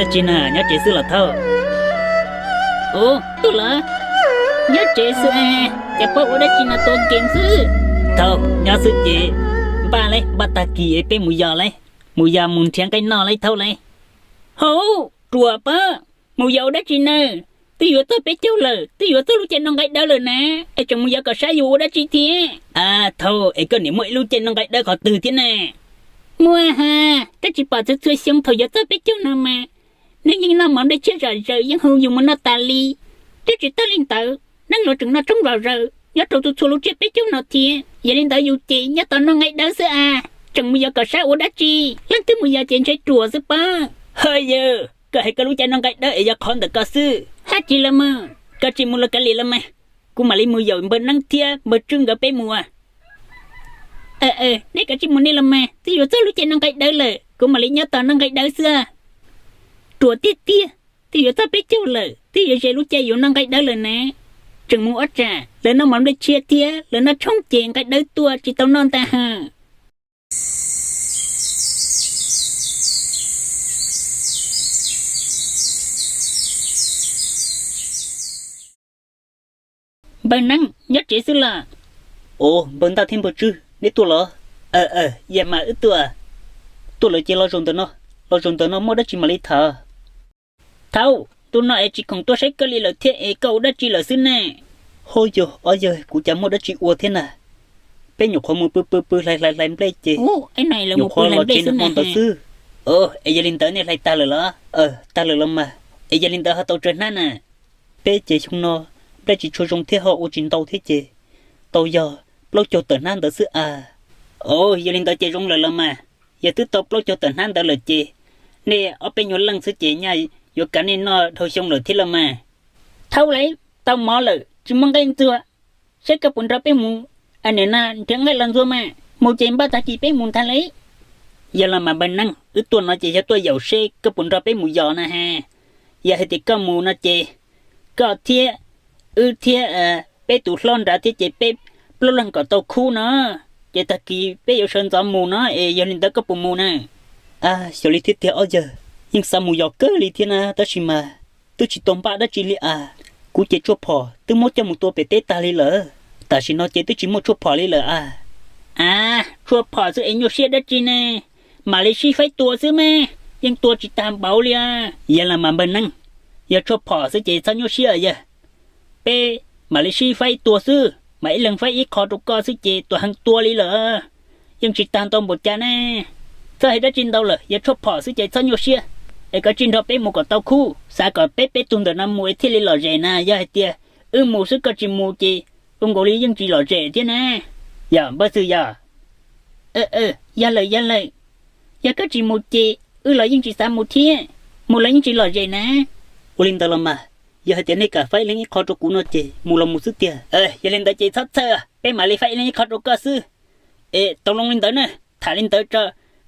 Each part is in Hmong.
Tsis na, nyob tsev xwb los Thaub? Ub, tuaj los? Nyob tsev xwb es, cas pab ua dab tsi no tua game xwb? Thaub, nyob xwb ces npaj lauj, npaj tag kis es peb mus yos lauj, mus yos mus nrhiav nqaij noj lauj Thaub lauj. Hauv, ruam pab, mus yos ua dab tsi na? Twb yuav txog peb caug lawm, twb yuav txog lub caij noj nqaij dawb lawm na, es tseem mus yos kom sab yuav ua dab tsi thiab? A, Thaub, es koj niam muaj ib lub caij noj nqaij dawb qhov twg thiab ne? Muaj ha, koj tsis pom txhua txhua xyoo thaum yuav txog peb caug no mas neeg yeej noj mov nplej tshiab zom zaws, yeej hu yus mus noj tas li. Twb tsis tag li ntawd, neeg los tseem noj tshoob zom zaws nyob rau txhua txhua lub tsiab peb caug no thiab. Yog li ntawd yus ces nyob tos noj nqaij dawb xwb a, tseem mus yos kom sab ua dab tsi? Leej twg mus yos ces ntshai ruam xwb pab. Ha yawg, koj hais koj lub caij noj nqaij dawb es yog qhov ntawm koj xwb. Hab tsis los mas, koj tsis mus los kav liam los mas, kuv mam li mus yaum npawg Neeb thiab npawg Tswb nkawd peb mus. Nej kav tsij mus nej los mas, twb yuav txog lub caij noj nqaij dawb lawm, kuv mam li nyob tos noj nqaij dawb xwb. Ruam tiag tiag, twb yuav txog peb caug lawm, twb yuav ze lub caij yuav noj nqaij dawb lawm na. Tseem mus ob tsam, lawv noj mov nplej tshiab thiab lawv noj tshoob ces nqaij dawb tuaj tsis tau noj ntag ha. Npawg Neeb, nyob tsev xwb los? Ua, npawg Ntaj thiab npawg Tswb, neb tuaj los? Aw, aw, yam mas wb tuaj. Tuaj lawm ces los zaum ntawm no, los zaum ntawm no muaj dab tsi mam li tham. Thaub, tus no es tsis khoom tuaj saib koj li lawm thiab es koj ua dab tsi lawm xwb ne? Hauj yog, ob yawg, kuv cas muaj dab tsi ua thiab na? Peb nyuam qhuav mus pw pw pw hlais hlais hlais nplej ces nyuam qhuav los tsev nag hmo ntawd xwb. Es yog li ntawd nej hlais tag lawm los? Tag lawm los mas. Es yog li ntawd ho tau tsawg hnab na? Peb ces xyoo no nplej tsis tshua zoo thiab ho ua tsis ntau thiab ces tau yog plaub caug tawm hnab ntawd xwb a. Yog li ntawd ces zoo lawm los mas. Yog twb tau plaub caug tawm hnab ntawd lawm ces nej ob peb nyuag leej xwb ces nyaj yuav kav nej noj dhau xyoo lawm thiab los mas. Thaub lauj, tau mov lawm tsis muaj nqaij ntxuag, saib koj puas nrog peb mus, nim no nrhiav nqaij los ntxuag mas, mus ces npaj tag kis peb mus ntag lauj. Yog los mas npawg Neeb, wb tuaj no ces yog tuaj yaum seb koj puas nrog peb mus yos na ha. Yog hais tias koj mus no ces koj thiab wb thiab peb tus hlob nrad thiab ces peb plaub leeg kom tau khub no, ces tag kis peb yuav sawv ntxov mus no es yog li ntawd koj puas mus na? A, xyov li thiab tiag ob yawg, yeej xav mus yos kawg li thiab na tab sis mas twb tsis tau npaj dab tsi li a. Kuv ces tshuaj phom twb muab coj mus tua pem teb tag li lawm, tam sim no ces twb tsis muaj tshuaj phom li lawm a. A, tshuaj phom xwb es nyuaj siab dab tsi ne? Mam li sib faib tua xwb mas, yeej tua tsis tag npaum li. Yog los mas npawg Neeb, yog tshuaj phom xwb ces txhob nyuaj siab yawg. Peb mam li sib faib tua xwb, mam ib leeg faib ib qho rau koj xwb ces tuam heev tua li lawm, yeej tsis tag ntau npaum cas ne. Txhob hais dab tsi ntau lawm, yog tshuaj phom xwb ces txhob nyuaj siab, es koj tsis nrog peb mus kom tau khub, xav kom peb peb tug ntawm no mus es thiaj li lom zem na. Yog hais tias wb mus xwb koj tsis mus ces ua nkaus li yeej tsis lom zem thiab na. Yog npawg Xwm yog? Yog lawm yog lawm, yog koj tsis mus ces wb los yeej tsis xav mus thiab, mus los yeej tsis lom zem na. Ua li ntawd los mas, yog hais tias nej kam faib leej ib qho rau kuv no ces mus los mus xwb tiag. Yog li ntawd ces txhob txhawj, peb mam li faib leej ib qho rau koj xwb. Es tau loo li ntawd na, tham li ntawd tso,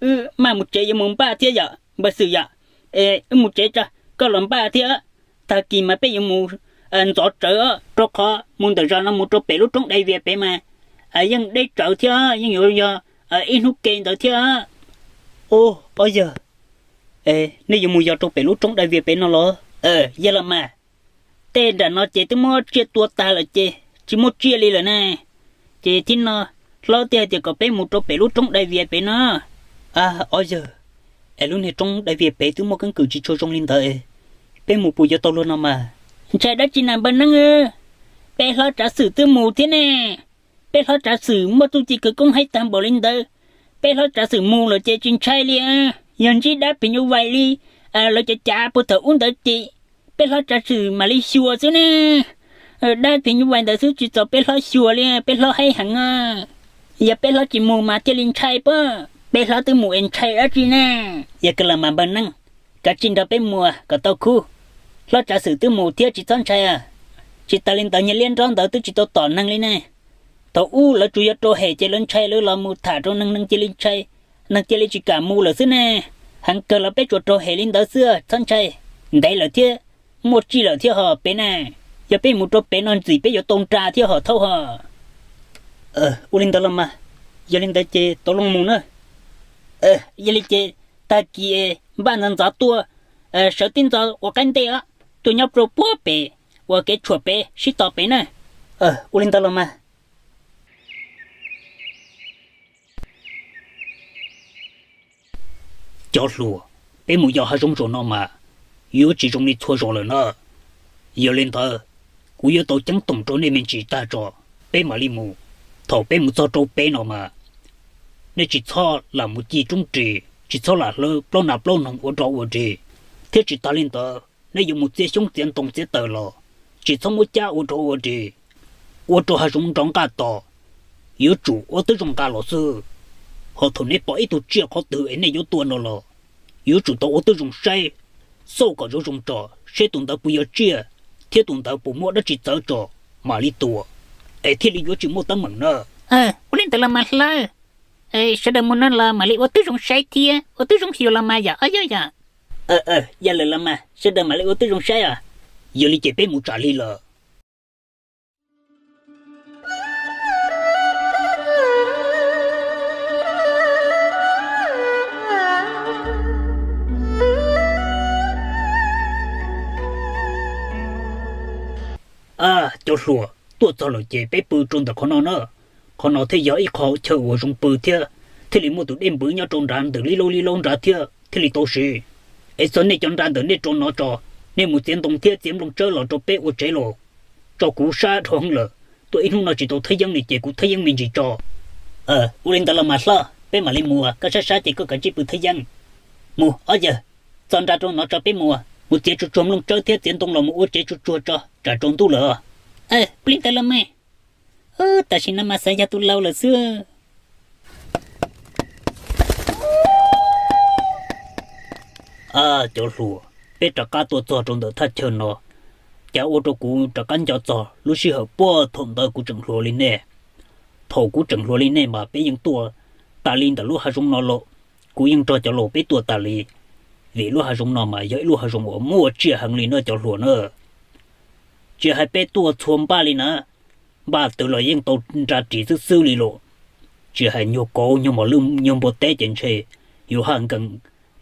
wb maj mus tsev yuav mus npaj thiab yom npawg Xwm yom. Es wb mus tsev tso, koj los npaj thiab, tag kis mas peb yuav mus ntxov tsawv, rau qhov mus ntawm zos no mus rau pem lub roob dai vias pem mas yeej deb tsawv thiab, yeej yuav yog ib hnub ke ntawd thiab. Ub, ob yawg, nej yuav mus yos rau pem lub roob dai vias pem no los? Yog los mas, tej nram no ces twb muab tsiaj tua tag lawm ces tsis muaj tsiaj li lawm ne. Ces thiab no, hlob thiaj hais tias kom peb mus rau pem lub roob dai vias pem no. A, ob yawg, es lub niag roob dai vias pem twb muaj keeb kwm tsis tshua zoo li ntawd, peb mus puas yuav tau luag no mas? Ntshai dab tsi na npawg Neeb? Peb hlob Tsav Xwm twb mus thiab ne. Peb hlob Tsav Xwm muaj txuj ci khawv koob haib tag npaum li ntawd, peb hlob Tsav Xwm mus lawm ces tsis ntshai li. Yog ntsib dab phim nyuj vais li lawv cav cav puag thaum ub ntawd ces peb hlob Tsav Xwm mam li xyuas xwb ne. Dab phim nyuj vais ntawd xwb tsis txaus peb hlob xyuas li, peb hlob haib heev. Yog peb hlob tsis mus mas thiaj li ntshai pob, peb hlob twb mus es ntshai dab tsi ne? Yog kawg los mas npawg Neeb, kav tsij nrog peb mus kom tau khub. Hlob Tsav Xwm twb mus thiab tsis txhob ntshai. Tsis tas li ntawd niag liab nrob ntawd twb tsis tau tom neeg li ne. Thaum ub lawv tsuas yog rau hem ces lawv ntshai lawv los mus tham rau neeg, neeg cia li ntshai, neeg cia li tsis kam mus lawm xwb ne. Heev kawg los peb tsuas rau hem li ntawd xwb, txhob ntshai. Ntev lawm thiab, muaj tsiaj lawm thiab ho pem na. Yog peb mus rau pem no ntxim peb yuav tau nra thiab ho thaub ho. Ua li ntawd los mas, yog li ntawd ces tau loo mus na. Yog li ces tag kis npaj ntxov ntxov tuaj, Sawv tib ntxov ua qaib ntej os, tuaj nyob rau puag pem, ua kev tshuam pem sib tos pem na. Ua li ntawd los mas. Cov hluas, peb mus yos hav zoov zaum no mas yuav tsis zoo li txhua zaus lawm na. Yog li ntawd, kuv yuav tau ceeb toom rau nej me ntsis tag tso, peb mam li mus. Thaum peb mus txog rau pem no mas, nej tsis txhob lam mus ci roob ris, tsis txhob lam hlawv plaub nas plaub noog ua rog ua ris, thiab tsis tas li ntawd nej yuav mus txiav xyoob txiav ntoo txiav taws los tsis txhob muab cab ua rog ua ris, ua rau hav zoov nrov nqaj tos. Yuav tsum ua tib zoo nqa los xwb. Ho thaum nej pom ib tug tsiaj qhov twg es nej yuav tua no los, yuav tsum tau ua tib zoo saib, xauj kom zoo zoo tso, seb tus ntawd puas yog tsiaj, thiab tus ntawd puas muaj dab tsi txawv tso, mam li tua, es thiaj li yuav tsis muaj teeb meem na. Ua li ntawd los mas hlob, sawv daws mus no los mam li ua tib zoo saib thiab ua tib zoo xyuas los mas yom ob yog yom. Yog lawm los mas sawv daws mam li ua tib zoo saib os. Yog li ces peb mus tsam li lawm. Cov hluas, tuaj txog lawm ces peb pw rau ntawm qhov no na. Qhov no thiaj yog ib qho chaw uas zoo pw thiab, thiaj li muaj tus dej npwv nyob rau nrad ntawm lib laub lib laub nrad thiab thiaj li tau siv. Es txog nej cov nrad ntawm nej rau no tso, nej mus txiav ntoo thiab txiav nplooj tsawb los rau peb ua tsev los. Tso kuv sab dhau heev lawm, tuaj ib hnub no tsis tau thaj yeeb li ces kuv thaj yeeb me ntsis tso. Ua li ntawd los mas hlob, peb mam li mus, koj sab sab ces koj kav tsij pw thaj yeeb. Mus ob yawg, txog nrad rau no tso peb mus, mus txiav tsuag tsuag nplooj tsawb thiab txiav ntoo los mus ua tsev tsuag tsuag tso tsam tsaus ntuj lawm. Ua li ntawd los mas. Tam sim no mas xav yog tus laus lawm xwb. Cov hluas, peb rov qab tuaj txog rau ntawm thaj chaw no, cas ua rau kuv rov qab nco txog lub sij hawm puag thaum ntawd kuv tseem hluas li nej. Thaum kuv tseem hluas li nej mas peb yeej tuaj tas li ntawm lub hav zoov no los, kuv yeej nrog cov laus peb tuaj tas li, vim lub hav zoov no mas yog ib lub hav zoov uas muaj tsiaj heev li na cov hluas na. Tsis hais peb tuaj txhua npaj li na, npaj twg los yeej tau nra ris xwb xwb li los. Tsis hais nyuag kauv nyuag mos lwj nyuag npua teb ces ntshe yuav haj nkees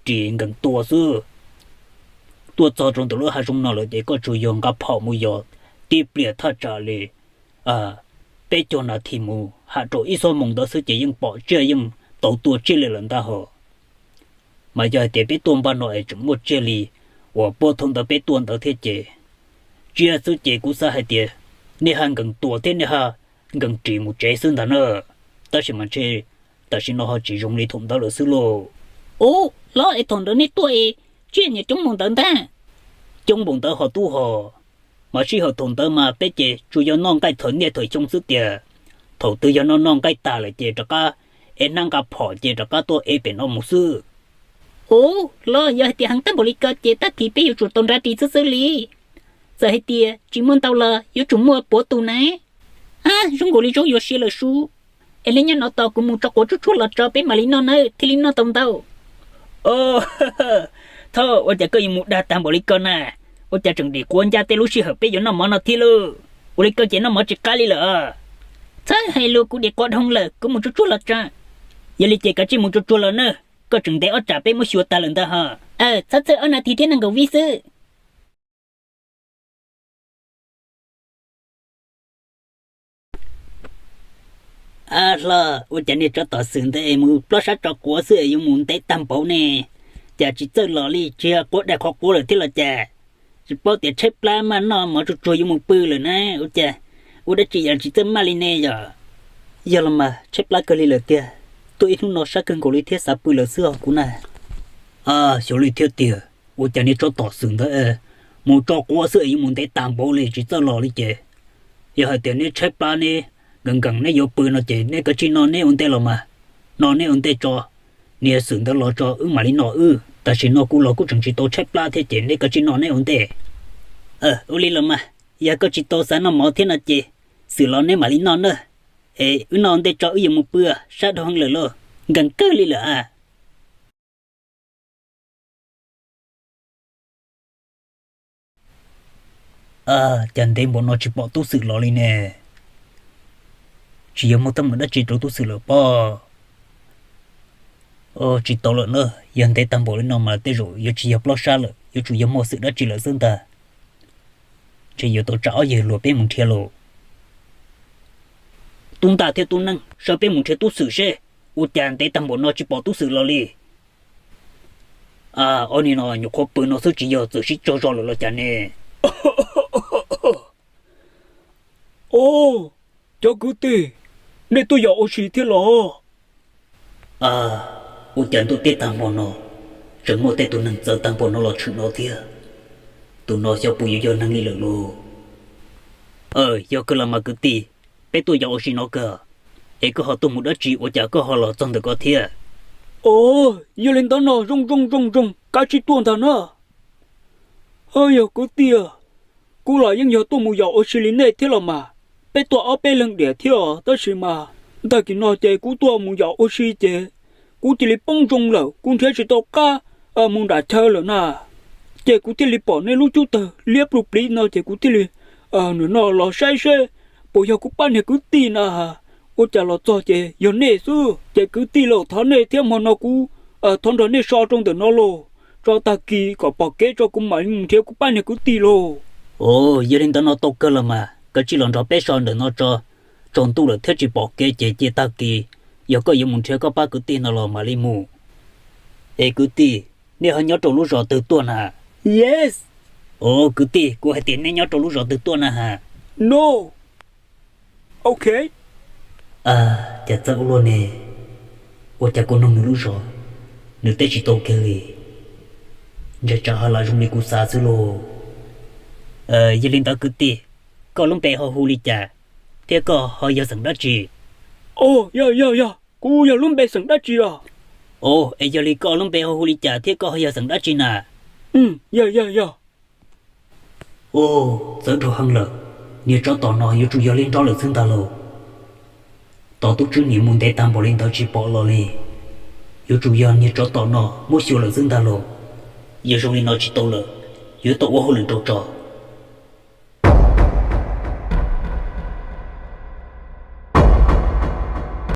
ris nkees tua xwb. Tuaj txog rau ntawm lub hav zoov no lawm ces koj tsuas yog nqa phom mus yos tib pliag thaj tsam li peb caug nas this mus ham rau ib xuab moos ntawd xwb ces yeej pom tsiaj yeej tau tua tsiaj li lawm ntag hos. Mas yog hais tias peb tuaj npaj no es tseem muaj tsiaj li uas puag thaum ntawd peb tuaj ntawd thiab ces, tsiaj xwb ces kuv xav hais tias nej haj nkees tua thiab nej haj nkees ris mus tsev xwb ntag na. Tab sis mas ntshe tam sim no ho tsis zoo li thaum ntawd lawm xwb lauj. Ub, los es thaum ntawd nej tuaj es tsiaj niam coob npaum ntawd ntag. Coob npaum ntawd ho tub hos, mas sij hawm thaum ntawd mas peb ces tsuas yog noj nqaij thawm niaj thawm xyoo xwb tiag. Thaum twg yog noj noj nqaij tag lawm ces rov qab ev hnab nqa phom ces rov qab tuaj ev pem no mus xwb. Ub, los yog hais tias heev tag npaum li ko ces tag kis peb yuav tsum tau nra ris xwb xwb li. Txawm hais tias tsis muaj ntau los yuav tsum muaj puav tus na. Ab, zoo nkaus li zaub yuav siav lawm sub. Es nej nyob no tos kuv mus tso quav tsuag tsuag los tso peb mam li noj nawb, thiaj li noj tau ntau. Thov, ua cas koj yuav mus dag tag npaum li ko na? Ua cas tseem dim quav ncaj tej lub sij hawm peb yuav noj mov no thiab lauj? Ua li koj ces noj mov tsis qab li lawm. Txhob hais lus, kuv dim quav dhau lawm, kuv mus tsuag tsuag los tso. Yog li ces kav tsij mus tsuag tsuag los nawb, koj tseem ntev ob tsam peb muab xyuas tag lawm ntag hos. Txhob txhawj, ob nas this thiab nees nkaum vib xwb. Ab hlob, ua cas niag tsov tom xwm ntawd es mus plob sab tso quav xwb es yuav mus ntev tag npaum ne? Cas tsis txawj los li, tsis yog quav dai qhov quav lawm thiab los cas? Tsis paub tias tshaib plab maj noj mov tsuag tsuag yuav mus pw lawm na, ua cas ua dab tsi yam tsis txawj maj li ne yom? Yog los mas tshaib plab kawg li lawm tiag, tuaj ib hnub no sab kawg nkaus li thiab xav pw lawm xwb os kuv na. Xyov li thiab tiag, ua cas niag tsov tom xwm ntawd mus tso quav xwb es yuav mus ntev tag npaum li tsis txawj los li ces. Yog hais tias neb tshaib plab neb nkees nkees neb yuav pw no ces neb kav tsij noj neb ua ntej los mas, noj neb ua ntej tso, niag xwm ntawd los tso wb mam li noj wb. Tam sim no kuv los kuj tseem tsis tau tshaib plab thiab ces neb kav tsij noj neb ua ntej. Ua li los mas, yog koj tsis tau xav noj mov thiab no ces xwm los neb mam li noj na. Es wb noj ua ntej tso wb yuav mus pw, sab dhau heev lawm lauj, nkees kawg li lawm a. Cas ntev npaum no tsis pom tub xwm los li ne? Tsis yog muaj teeb meem dab tsi rau tub xwm lawm pob? Tsis tau lawm na, yog ntev tag npaum li no mas tej zaum yuav tsis yog plob sab lawm, yuav tsum yog muaj xwm dab tsi lawm xwb ntag. Ntshe yuav tau tsa ob yawg hluas peb mus nrhiav lauj. Tub ntaj thiab tub neej, sawv peb mus nrhiav tub xwm seb ua cas ntev tag npaum no tsis pom tub xwm los li. Ob niag no nyuam qhuav pw no xwb tsis yog txawm sib tsaug zog lawm los cas ne? Os, cov kwv tij, nej tuaj yos ua si thiab los? Ua cas ntuj teb tag npaum no, tseem muaj tej tus neeg txawv tag npaum no los tshwm no thiab? Tus no xyov puas yuav yog neeg li lawm lauj. Yog kawg los mas kwv tij, peb tuaj yos ua si no kawg. Es koj ho tuaj mus dab tsi ua cas koj ho los txog ntawm ko thiab? Os, yog li ntawd no zoo zoo zoo zoo kav tsij tuaj ntag na. Yog kwv tij, kuv los yeej yog tuaj mus yos ua si li nej thiab los mas. Peb tuaj ob peb leeg diam thiab os, tab sis mas tag kis no ces kuv tuaj mus yos ua si ces kuv cia li poob zoo lawm, kuv nrhiav tsis tau qab mus nram chaw lawm na. Ces kuv thiaj li pom nej lub cub tawg liab pluj pliv no ces kuv thiaj li nim no los saib seb puas yog kuv pab niag kwv tij na. Ua cas los txog ces yog nej xwb. Ces kwv tij lauj, thov nej thiab, hmo no kuv thov nrog nej so rau ntawm no lauj, tso tag kis kom pom kev tso kuv mam li mus nrhiav kuv pab niag kwv tij lauj. Os, yog li ntawd no tau kawg los mas, kav tsij los nrog peb so ntawm no tso. Tsaus ntuj lawm thiab tsis pom kev ces cia tag kis, yog koj yuav mus nrhiav koj pab kwv tij no los mam li mus. Es kwv tij, nej ho nyob rau lub zos twg tuaj na? Yes. Os kwv tij, kuv hais tias nej nyob rau lub zos twg tuaj na has? No. Ok. Cas txawv ua luaj ne. Ua cas kuv nug nws lub zos, nws teb tsis tau kiag li. Ntshe tsam ho lam zoo li kuv xav xwb lauj. Yog li ntawd kwv tij, koj lub npe ho hu li cas, thiab koj ho yog xeem dab tsi? Os, yog yog yog, kuv yog lub npe xeem dab tsi os? Os, es yog li koj lub npe ho hu li cas thiab koj ho yog xeem dab tsi na? Yog yog yog. Os, txawv dhau heev lawm. Niag tsov tom no yuav tsum yog liab nrob lawm xwb ntag lauj. Tos tub tswb niam mus ntev tag npaum li ntawd tsis pom los li. Yuav tsum yog niag tsov tom no muab xyuas lawm xwb ntag lauj. Yog zoo li no tsis tau lawm, yuav tau ua hauj lwm rau tso.